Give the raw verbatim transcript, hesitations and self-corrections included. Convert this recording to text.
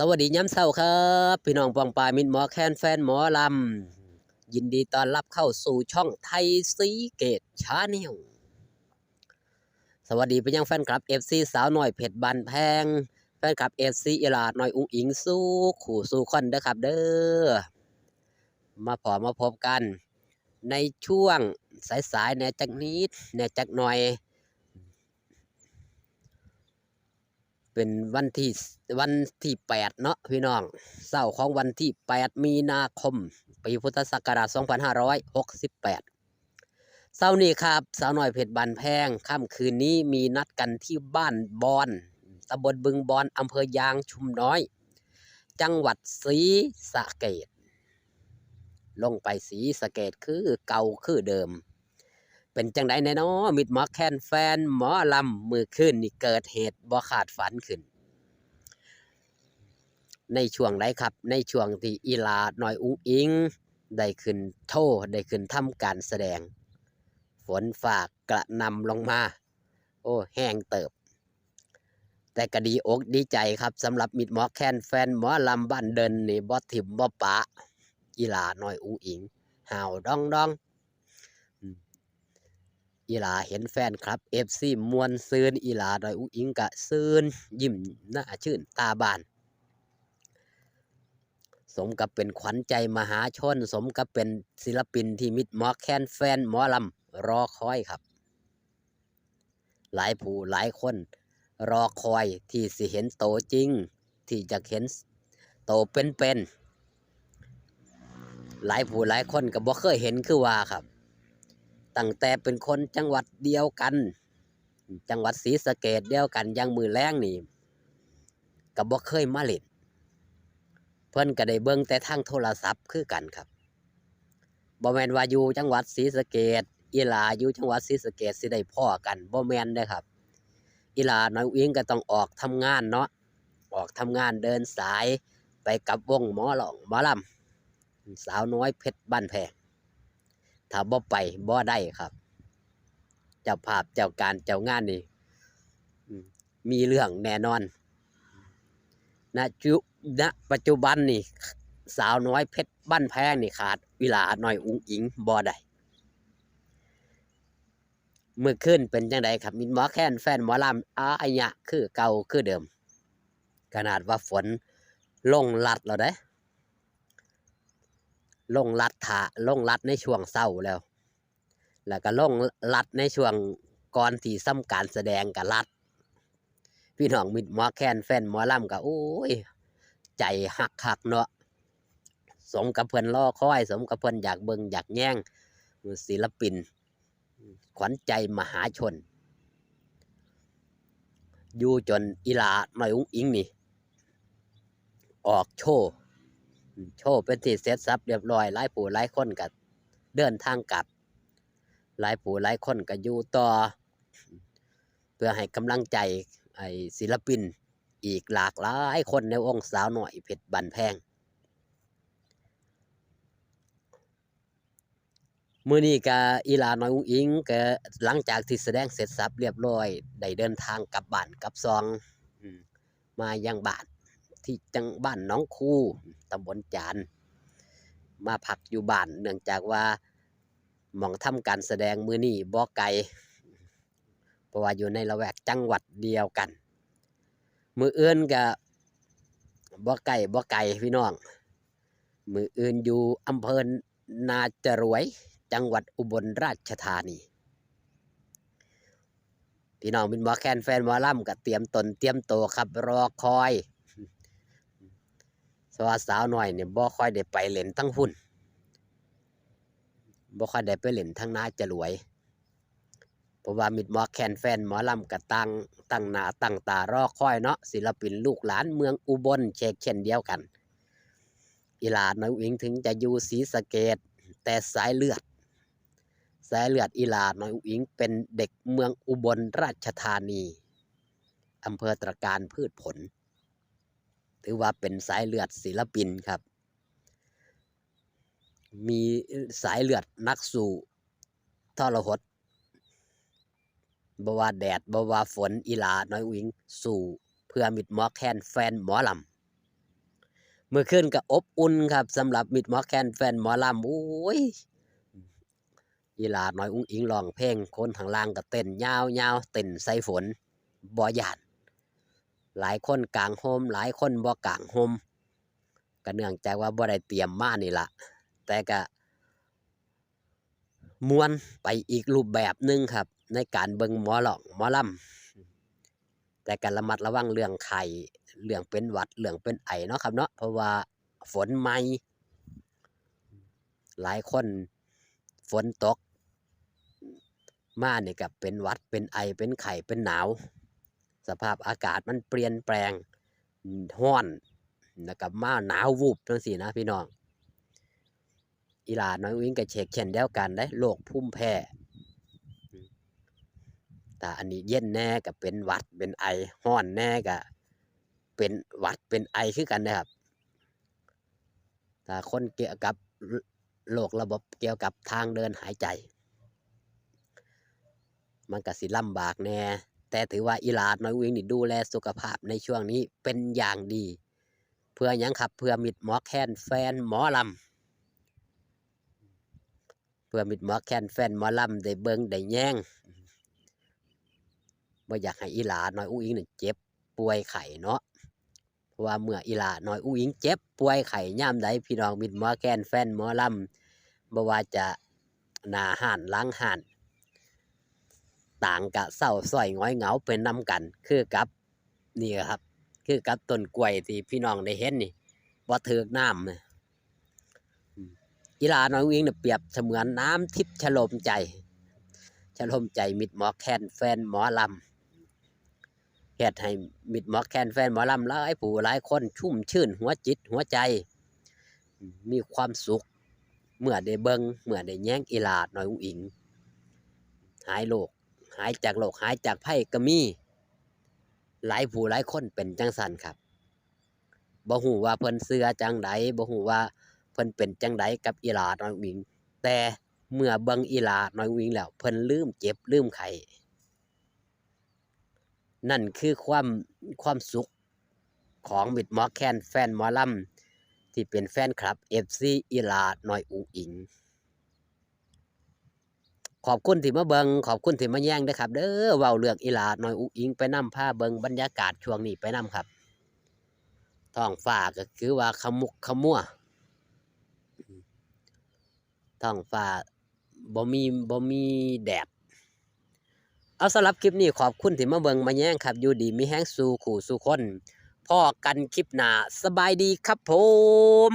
สวัสดียามเช้าครับ พี่น้องป้องปายมิตรหมอแคนแฟนหมอลำ ยินดีต้อนรับเข้าสู่ช่องไทยศรีเกตชาแนล สวัสดีไปยังแฟนคลับ เอฟซี สาวน้อยเพชรบ้านแพง แฟนคลับ เอฟซี อีหล่าน้อยอุ๋งอิ๋งสู่คู่สู่คนเด้อครับเด้อ มาพอมาพบกัน ในช่วงสายๆแหน่จักนิดแหน่จักหน่อย เป็นวันที่ วันที่แปดเนาะพี่น้อง เช้าของวันที่แปดมีนาคม ปีพุทธศักราชสองพันห้าร้อยหกสิบแปด เช้านี้ครับ สาวน้อยเพชรบ้านแพง ค่ำคืนนี้มีนัดกันที่บ้านบอน ตำบลบึงบอน อำเภอยางชุมน้อย จังหวัดศรีสะเกษ ลงไปศรีสะเกษคือเก่าคือเดิม เป็นจังใดแหน่น้อ มิตรหมอแคนแฟนหมอลำ มื้อคืนนี่เกิดเหตุบ่คาดฝันขึ้น ในช่วงใดครับ ในช่วงที่อีหล่าน้อยอุ๋งอิ๋ง ได้ขึ้นโชว์ ได้ขึ้นทำการแสดง ฝนฟ้ากระหน่ำลงมา โอ้ แฮงเติบ แต่ก็ดีอกดีใจครับ สำหรับมิตรหมอแคนแฟนหมอลำบ้านเดินนี่ บ่ถิ่มบ่ปะ อีหล่าน้อยอุ๋งอิ๋ง ห้าวดองดอง อืม อีหล่าเห็นแฟนคลับ เอฟซี ม่วนซื่น อีหล่าน้อยอุ๋งอิ๋งก็ซื่น ยิ้มหน้าชื่นตาบาน สมกับเป็นขวัญใจมหาชน สมกับเป็นศิลปินที่มิตรหมอแคนแฟนหมอลำรอคอยครับ หลายผู้หลายคนรอคอยที่สิเห็นโตจริง ที่อยากเห็นโตเป็นๆ หลายผู้หลายคนก็บ่เคยเห็นคือว่าครับ ตั้งแต่เป็นคนจังหวัดเดียวกัน จังหวัดศรีสะเกษเดียวกัน อย่างมื้อแลงนี่ ก็บ่เคยมาเล่น เพิ่นก็ได้เบิ่งแต่ทางโทรศัพท์คือกันครับ บ่แม่นว่าอยู่จังหวัดศรีสะเกษ อีหล่าอยู่จังหวัดศรีสะเกษสิได้พ้อกัน บ่แม่นเด้อครับ อีหล่าน้อยอุ๋งอิ๋งก็ต้องออกทำงานเนาะ ออกทำงานเดินสายไปกับวงหมอร้องหมอลำ สาวน้อยเพชรบ้านแพง ถ้าบ่ไปบ่ได้ครับ เจ้าภาพเจ้าการเจ้างานนี่ อืม มีเรื่องแน่นอน ณ จุ ณ ปัจจุบันนี่ สาวน้อยเพชรบ้านแพงนี่ขาดอีหล่าน้อยอุ๋งอิ๋งบ่ได้ มื้อคืนเป็นจังใดครับ มิตรหมอแคนแฟนหมอลำ อาอะยะคือเก่าคือเดิม ขนาดว่าฝนลงลัดแล้วเด้ ลงลัดท่า ลงลัดในช่วงเช้าแล้ว แล้วก็ลงลัดในช่วงก่อนที่ทำการแสดงก็ลัด พี่น้องมิตรหมอแคนแฟนหมอลำก็ โอ้ย ใจฮักคักเนาะ สมกับเพิ่นรอคอย สมกับเพิ่นอยากเบิ่งอยากแยง ศิลปิน ขวัญใจมหาชน อยู่จนอีหล่าน้อยอุ๋งอิ๋งนี่ ออกโชว์ โชว์เป็นที่เสร็จสับเรียบร้อย หลายผู้หลายคนก็เดินทางกลับ หลายผู้หลายคนก็อยู่ต่อ เพื่อให้กำลังใจไอ้ศิลปินอีกหลากหลายคนในวงสาวน้อยเพชรบ้านแพง มื้อนี้ก็อีหล่าน้อยอุ๋งอิ๋งก็หลังจากที่แสดงเสร็จสับเรียบร้อย ได้เดินทางกลับบ้านกลับซอง อืม มายังบ้านที่จัง บ้านหนองคู ตำบลจาน มาพักอยู่บ้าน เนื่องจากว่าหม่องทำการแสดงมื้อนี้บ่ไกล เพราะว่าอยู่ในละแวกจังหวัดเดียวกัน มื้ออื่นก็บ่ไกลบ่ไกลพี่น้อง มื้ออื่นอยู่อำเภอนาจรวย จังหวัดอุบลราชธานี พี่น้องมิตรหมอแคนแฟนหมอลำก็เตรียมตนเตรียมตัวครับ รอคอย เพราะว่าสาวน้อยเนี่ยบ่ค่อยได้ไปเล่นทั้งพุ้น บ่ค่อยได้ไปเล่นทั้งนาจรวย เพราะว่ามิตรหมอแคนแฟนหมอลำก็ตั้ง ตั้งหน้าตั้งตารอคอยเนาะ ศิลปินลูกหลานเมืองอุบลเชกเช่นเดียวกัน อีหล่าน้อยอุ๋งอิ๋งถึงจะอยู่ศรีสะเกษ แต่สายเลือด สายเลือดอีหล่าน้อยอุ๋งอิ๋งเป็นเด็กเมืองอุบลราชธานี อำเภอตระการพืชผล ถือว่าเป็นสายเลือดศิลปินครับ มีสายเลือดนักสู้ทรหด บ่ว่าแดด บ่ว่าฝน อีหล่าน้อยอุ๋งอิ๋งสู้เพื่อมิตรหมอแคนแฟนหมอลำ มื้อคืนก็อบอุ่นครับ สำหรับมิตรหมอแคนแฟนหมอลำ โอ้ย อีหล้าน้อยอุ๋งอิ๋งร้องเพลง คนข้างล่างก็เต้นยาวๆ เต้นใส่ฝน บ่ย้าน หลายคนกางร่ม หลายคนบ่กางร่ม ก็เนื่องจากว่าบ่ได้เตรียมมานี่ล่ะ แต่ก็ ม่วนไปอีกรูปแบบหนึ่งครับ ในการเบิ่งหมอร้องหมอลำ แต่ก็ระมัดระวังเรื่องไข้ เรื่องเป็นหวัด เรื่องเป็นไอเนาะครับเนาะ เพราะว่าฝนใหม่ หลายคนฝนตกมานี่ก็เป็นหวัด เป็นไอ เป็นไข้ เป็นหนาว สภาพอากาศมันเปลี่ยนแปลง ร้อน แล้วก็มาหนาววูบจั่งซี้นะพี่น้อง อีหล้าน้อยอุ๋งอิ๋งก็เช็กเช่นเดียวกันเด้ โรคภูมิแพ้ ถ้าอันนี้เย็นแน่ก็เป็นหวัดเป็นไอ ร้อนแน่ก็เป็นหวัดเป็นไอคือกันนะครับ ถ้าคนเกี่ยวกับโรคระบบเกี่ยวกับทางเดินหายใจ มันก็สิลำบากแน่ แต่ถือว่าอีหล้าน้อยอุ๋งอิ๋งนี่ดูแลสุขภาพในช่วงนี้เป็นอย่างดี เพื่อหยังครับ เพื่อมิตรหมอแคนแฟนหมอลำ เพื่อมิตรหมอแคนแฟนหมอลำได้เบิ่งได้แยง บ่อยากให้อีหล้าน้อยอุ๋งอิ๋งนี่เจ็บป่วยไข้เนาะ เพราะว่าเมื่ออีหล้าน้อยอุ๋งอิ๋งเจ็บป่วยไข้ยามใด พี่น้องมิตรหมอแคนแฟนหมอลำ บ่ว่าจะหน้าฮ้านหลังฮ้าน ต่างก็เศร้าส้อยหงอยเหงาไปนำกัน คือกับ นี่ครับ คือกับต้นกล้วยที่พี่น้องได้เห็นนี่ บ่ถืกน้ำนะ อืม อีหล้าน้อยอุ๋งอิ๋งเนี่ยเปรียบเสมือนน้ำทิพย์ชโลมใจ ชโลมใจมิตรหมอแคนแฟนหมอลำ เฮ็ดให้มิตรหมอแคนแฟนหมอลำหลายผู้หลายคนชุ่มชื่นหัวจิตหัวใจ อืม มีความสุข เมื่อได้เบิ่ง เมื่อได้แยงอีหล้าน้อยอุ๋งอิ๋ง หายโรค หายจากโรค หายจากภัยก็มี หลายผู้หลายคนเป็นจั่งซั้นครับ บ่ฮู้ว่าเพิ่นเชื่อจั่งใด บ่ฮู้ว่าเพิ่นเป็นจั่งใดกับอีหล้าน้อยอุ๋งอิ๋ง แต่เมื่อเบิ่งอีหล้าน้อยอุ๋งอิ๋งแล้ว เพิ่นลืมเจ็บลืมไข้ นั่นคือความ ความสุขของมิตรหมอแคนแฟนหมอลำ ที่เป็นแฟนคลับ เอฟซี อีหล้าน้อยอุ๋งอิ๋ง ขอบคุณที่มาเบิ่ง ขอบคุณที่มาแยงเด้อครับเด้อ เว้าเรื่องอีหล้าน้อยอุ๋งอิ๋งไปนำ พาเบิ่งบรรยากาศช่วงนี้ไปนำครับ ท้องฟ้าก็คือว่าขมุกขมัว ท้องฟ้าบ่มี บ่มีแดด เอา สำหรับคลิปนี้ขอบคุณที่มาเบิ่งมาแยงครับ อยู่ดีมีแฮงสู่คู่สู่คน พ้อกันคลิปหน้า สบายดีครับผม